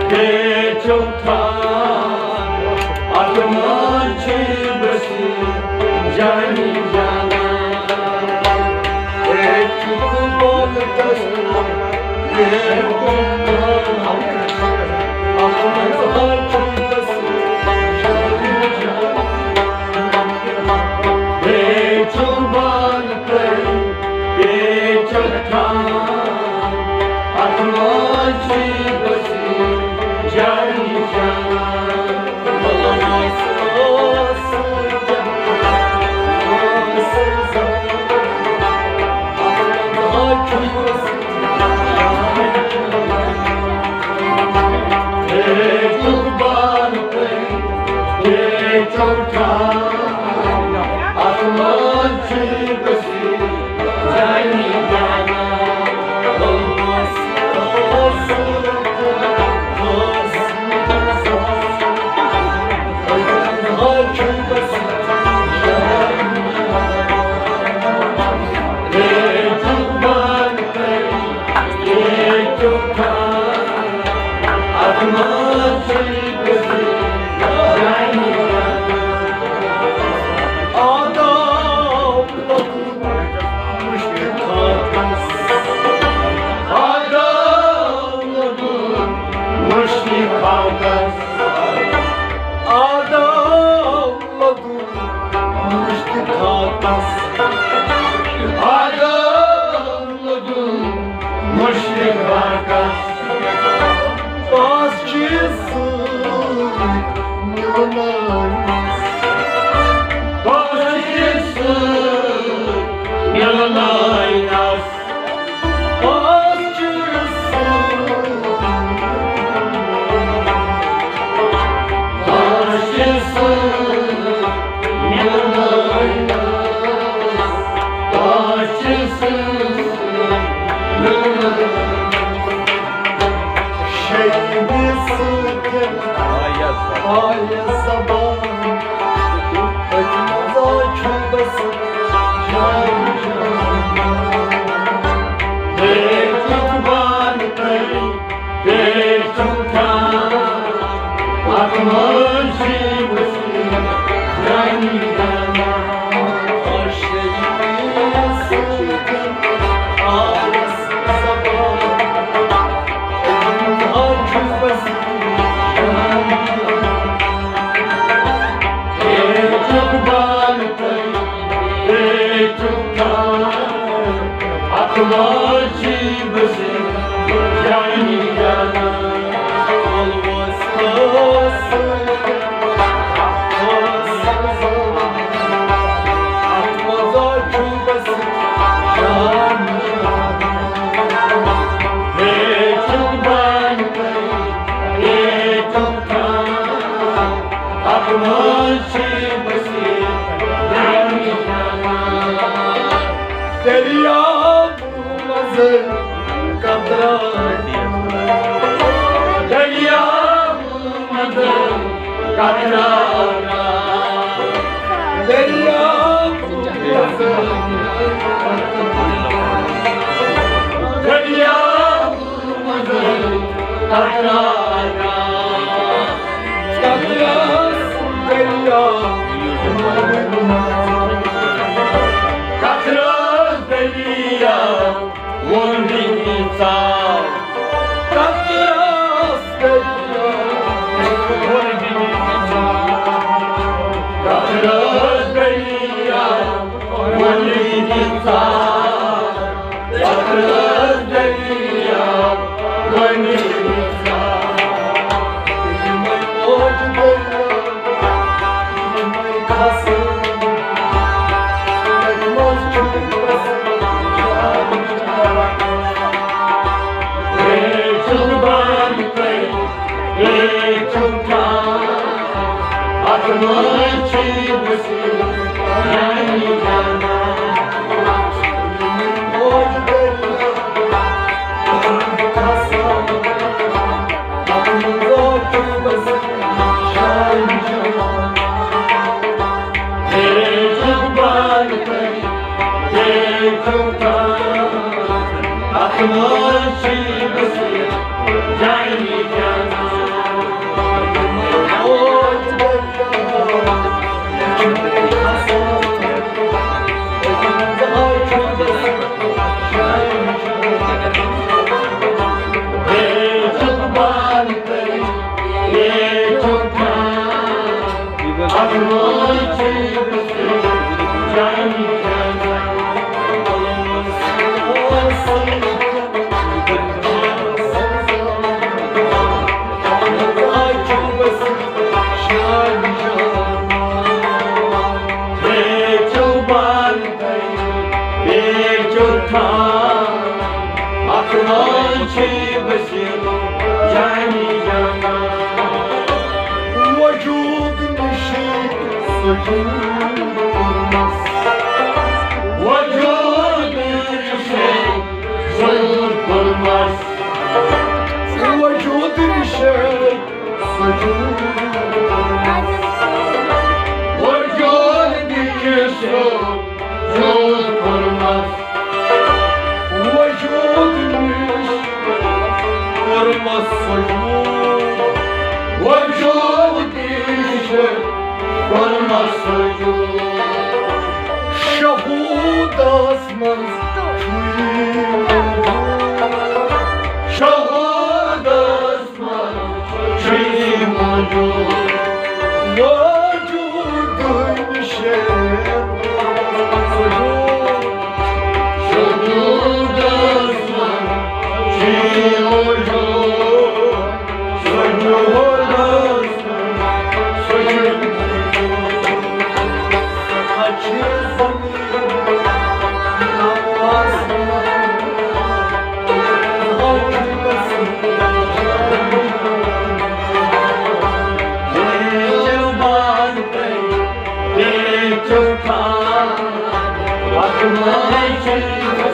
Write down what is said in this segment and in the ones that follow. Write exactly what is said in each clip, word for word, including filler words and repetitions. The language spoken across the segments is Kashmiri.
پیچو تھا، اتھ منٛز چھِ بسی جانی جانا۔ اے چُک بول دس، اے چُک بول دس، اتھ منٛز چھِ بسی جانی جانا۔ اے چُک بول دس، اے چُک بول دس، اتھ منٛز چھِ بسی جانی جانا۔ دٔریاو منٛز قطرٕ، دٔریاو منٛز قطرٕ، دٔریاو منٛز قطرٕ۔ وجود نشی سجود کوٚرمس۔ وجود نشی سجود کوٚرمس۔ وجود نشی سجود کوٚرمس۔ وجود نشی سجود کوٚرمس۔ وجود نش کوٚرمس سجود، وجود نش کوٚرمس سجود۔ شہودس منٛز چھُے موجود، شہودس منٛز چھُے موجود۔ وجود نش سجود، سجودس منٛز چھُے موجود۔ سجودس منٛز چھُے موجود۔ سجودس منٛز چھُے موجود۔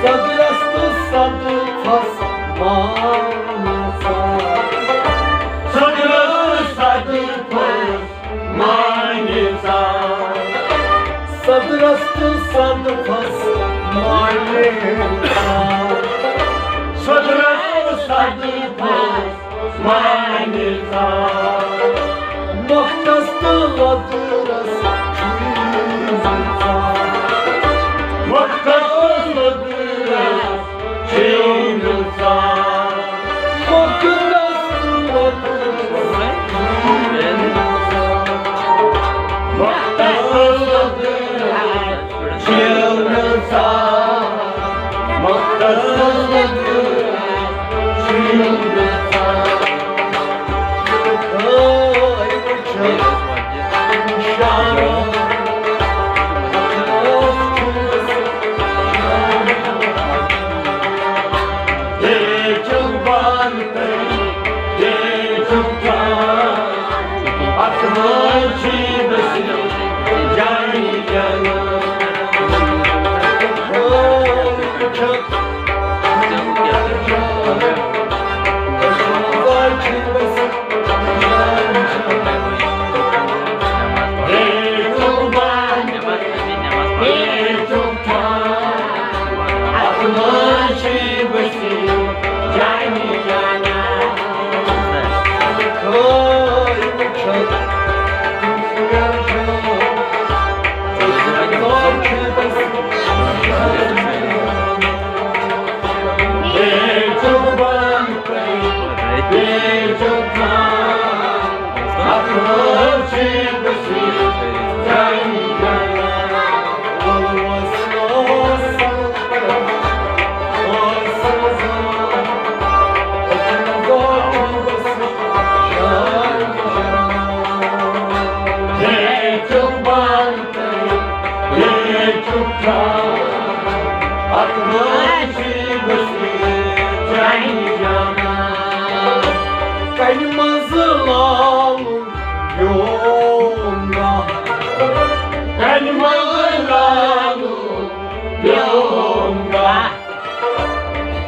صدرس تہٕ صدفس مانہِ ژا۔ صدرس تہٕ صدفس مانہِ ژا۔ صدرس تہٕ صدفس مانہِ ژا۔ صدرس تہٕ صدفس مانہِ ژا۔ مۄختس تہٕ لۄدرس چھُے ژا۔ مۄختس تہٕ لۄدرس چھُے ژا۔ مۄختس تہٕ لۄدرس چھُے ژا۔ مۄختس تہٕ لۄدرس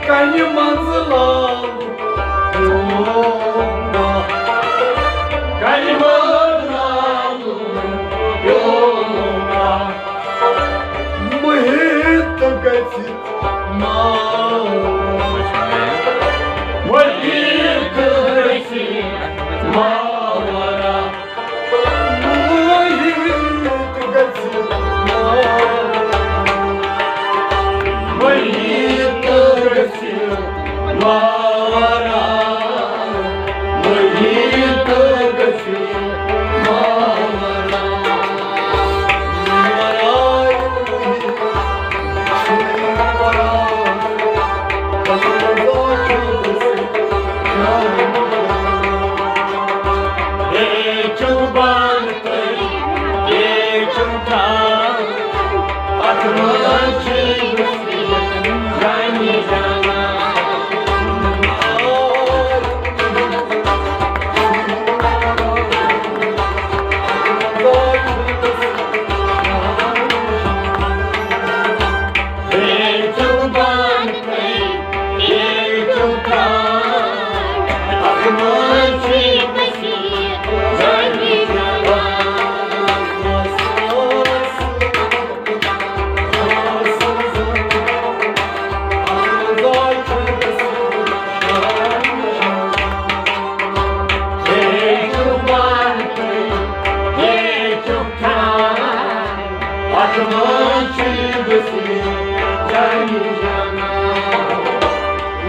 کنہِ منٛز لال، کنہِ منٛز لال، محیط گژھِ ماورا، محیط گژھِ ماورا۔ محیط گژھِ ماورا، محیط گژھِ ماورا، محیط گژھِ ماورا۔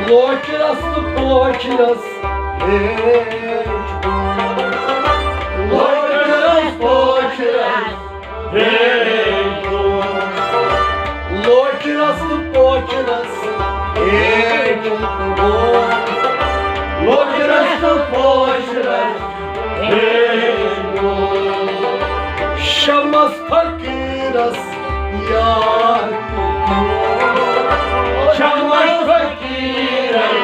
لوچرس تہٕ پوچرس، لوچرس پوچرس، لوچرس تہٕ پوچرس، لوچرس تہٕ پوچرس۔ شمس فقیرس یار، شمس فقیرس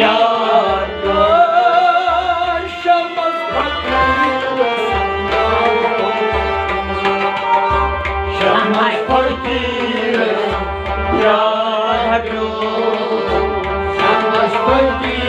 یار، شمس فقیرس، شمس فقیرس یار، شمس فقیرس۔